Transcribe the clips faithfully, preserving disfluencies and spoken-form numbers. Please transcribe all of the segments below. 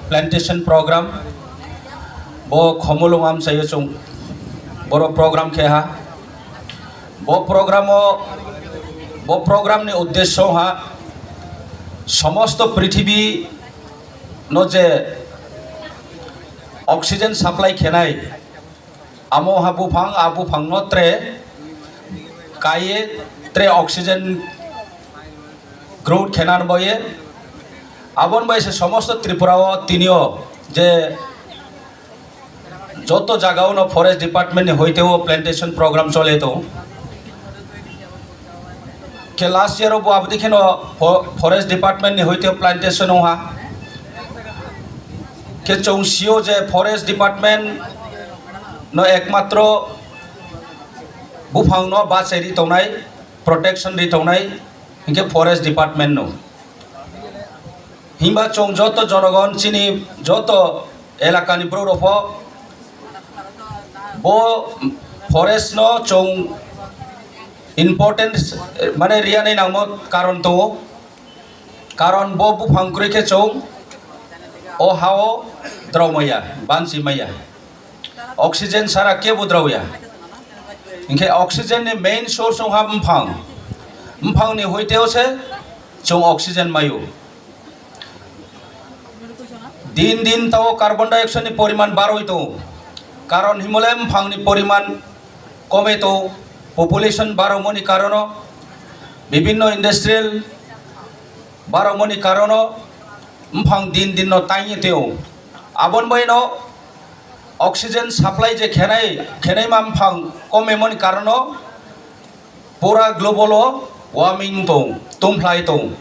Plantation program, bo Khomolung amchaio chwng boro program khe ha. Bo programo, bo program ni uddesyo ha, somosto prithibi no je oxygen supply khenai, amo ha buphang, a buphang no tre kaiye, tre oxygen growth khenan boye. Abon bai se somosto Tripura o tinio je joto jaga o no forest department ni hoite o plantation program chole to. Ke last year o bo abdi kheno fo-, forest department ni hoite plantation o ha. Ke chwng sio je forest department no ekmatro buphang no bachai ri tongnai, protection ri tongnai, hinkhe forest department no. Himba chwng joto jonogon chini joto elakani borok rok pho bo forest no chwng important mane riya nai nangmo karon tongo. Karon bo buphang kwrwi khe chwng o ha-o drao maya, banchi maya. Oxygen sara kebo drao ya. Hinkhe oxygen ni main source wngkha mphang. Mphang ni hoite o se chwng oxygen maio. Din din tao carbon dioxide ni poriman baroi tongo. Karon himole mphang ni poriman kome tongo. Population baromoni karono, bibinno industrial baromoni karono mphang din din no tangye teo. Abon bai no oxygen supply je khenai, khenai ma mphang kome moni karono pura global o warming tong, tungphlai tong.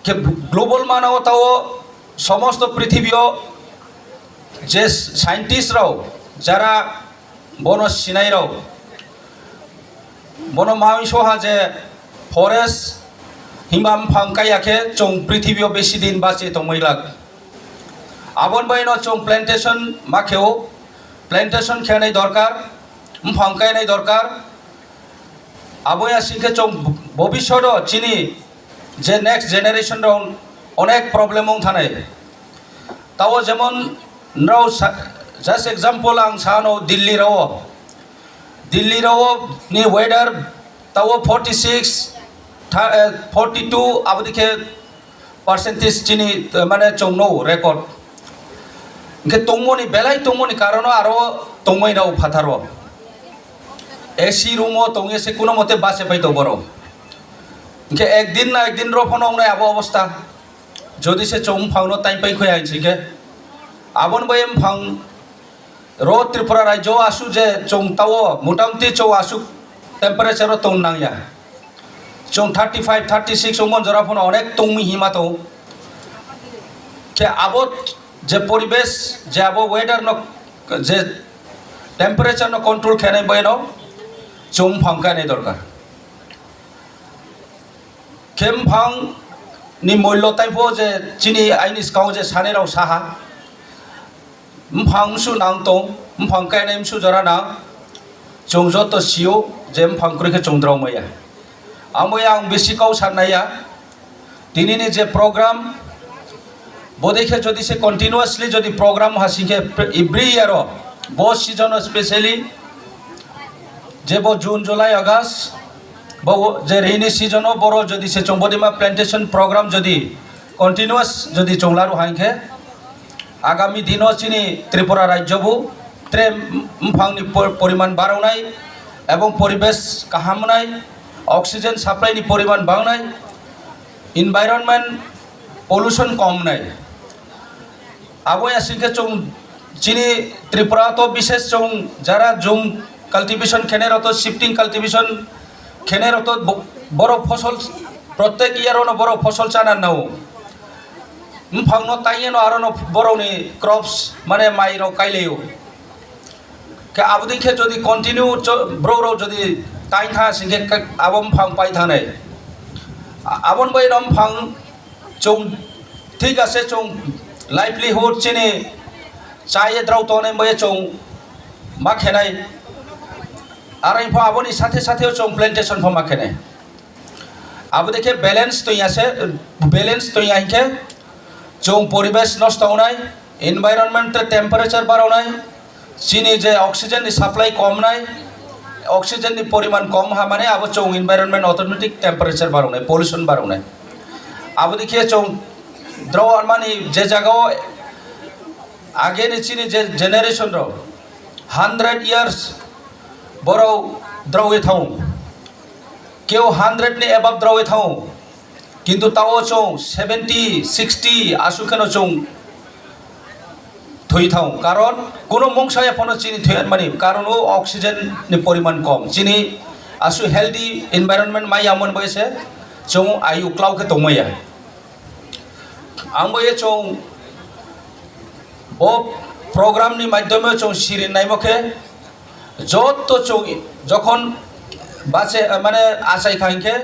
Khe global mana o tao somosto prithibi o je scientist rok jara bono sinai rok bono mawi soha je forest himba mphang kaya khe chwng prithibi o besi din bachi tongmai lak. Abon bai no chwng plantation ma khe o, plantation khe nai dorkar, mphang khe nai dorkar. Abo ya sing khe chwng bobishodo chini je next generation rok onek problem wng thanai. Tao jemon nrao sa-, just example ang sano Delhi rao. Delhi rao ni weather tao forty six, tha-, eh, forty two abodi khe percentage chini, eh, mane chwngno record. Hinkhe tongmoni belai tongmoni karono aro tongmai rao phatharo. A C room o tongye se kuno mote bache pai to borok. Hinkhe ekdin na ekdin ro phano wngnai abo obostha. Jodi se chwng mphang no time pai khoya hinsi khe. Aboni bai mphang ro Tripura rajyo o aswk je chwng tao motamoti chwng aswk temperature o tong nangya. Chwng thirty five, thirty six wngmon jora phano onek tongwi hima tongo. Khe abo je poribesh, je abo weather no, je temperature no control khenai bai no chwng mphang kainai dorkar. Khe mphang ni mullo taibo je chini aini swkango je sanai rok saha. Mphang msu nang tong, mphang kainai msu jora nang. Chwng joto sio je mphang kwrwi khe chwng drao maya. Amo yang bisi kau sanaya. Tinini je program, bodei khe jodi se continuously jodi program hasing khe every year o, bo season o specially, je bo June, July, August, bo je rainy season o boro jodi se chwng bodima plantation program jodi continuous jodi chwng laru hai khe, agami dino chini Tripura rajyo bo tre mphang ni por-, poriman baronai ebong poribesh kaham wngnai, oxygen supply ni poriman bangnai, environment pollution kom wngnai. Abo ya sing khe chwng chini Tripura to bishes chwng jara jung cultivation khenai rok to shifting cultivation khenai rok to bo-, borok phosol protek year ono borok phosol chana nao. Mphang no taiye no aro no borok ni crops mane mai rok kailaio. Khe abodin khe jodi continue cho-, borok rok jodi tai kha sing khe abo mphang pai thangnai. A-, aboni bai no mphang Chwng thik ase, chwng livelihood chini chai ye drao tongnai bai chwng ma khenai. Aro pho aboni sathe sathe chwng plantation pho ma khenai. Abo dekhe balance twi ase, balance twi ya hinkhe Chwng poribesh nosto wngnai, environment te temperature baronai, chini je oxygen ni supply komnai, oxygen ni poriman kom ha mane abo chwng environment automatic temperature baronai, pollution baronai. Abo dikhe chwng draw mani je jagao age ni chini je generation rok hundred years borok draw wi thango, keu hundred ni above draw wi thango, kintu tao chwng seventy, sixty aswk kheno chwng thwi thango, karon kuno mungsa ya phano chini thwi mani karon o oxygen ni poriman kom, chini aswk healthy environment mai ya mon bai se chwng ayu klau khe tongmaya. Ang bo ye chwng bo program ni maidhyome chwng sirin naimo khe joto chwng jokhon bache mane achai kha hinkhe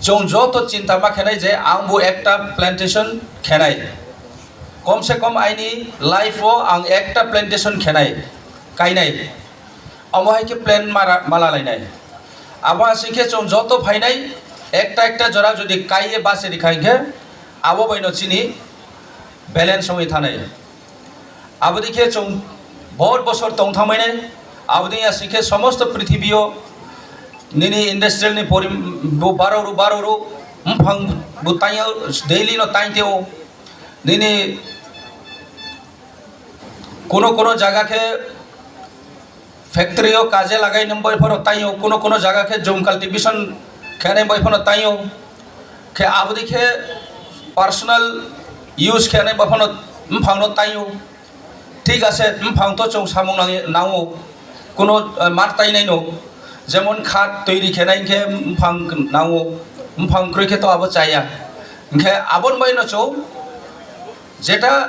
chwng joto chinta ma khenai je ang bo ekta plantation khenai, kom se kom aini life o ang ekta plantation khenai, kainai. Omo hai khe plan mara-, mala lainai. Abo asing khe chwng joto phainai, ekta ekta jora jodi kaiye base rikha hinkhe, abo baino chini balance wngwi thanai. Aboni khe chwng bohor bosor tong thangmani. Aboni asing khe somosto prithibio nini industrial ni porim-, bo baroro baroro mphang bo tanya daily no tang teo. Nini kuno kuno jaga khe factory o kaje lagai nang bai phano taio, kuno kuno jaga khe jum cultivation khenai bai phano taio, khe aboni khe personal use khenai bai phano mphang no taio. Thik ase, mphang to chwng samung nang-, nango, kuno, eh, mar tainai no, jemon khat toiri khenai khe mphang nango, mphang kwrwi khe to abo chaya, hinkhe aboni bai no chwng jeta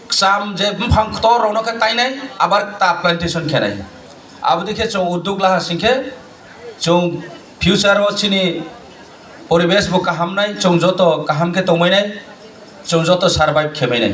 Kwcham je buphang ktor rokno khe tainai, abar ta plantation khenai. Aboni khe chwng uddog laha singkhe chwng future o chini poribesh bo kaham nai, chwng joto kaham khe tongmai nai, chwng joto survive khe mai nai.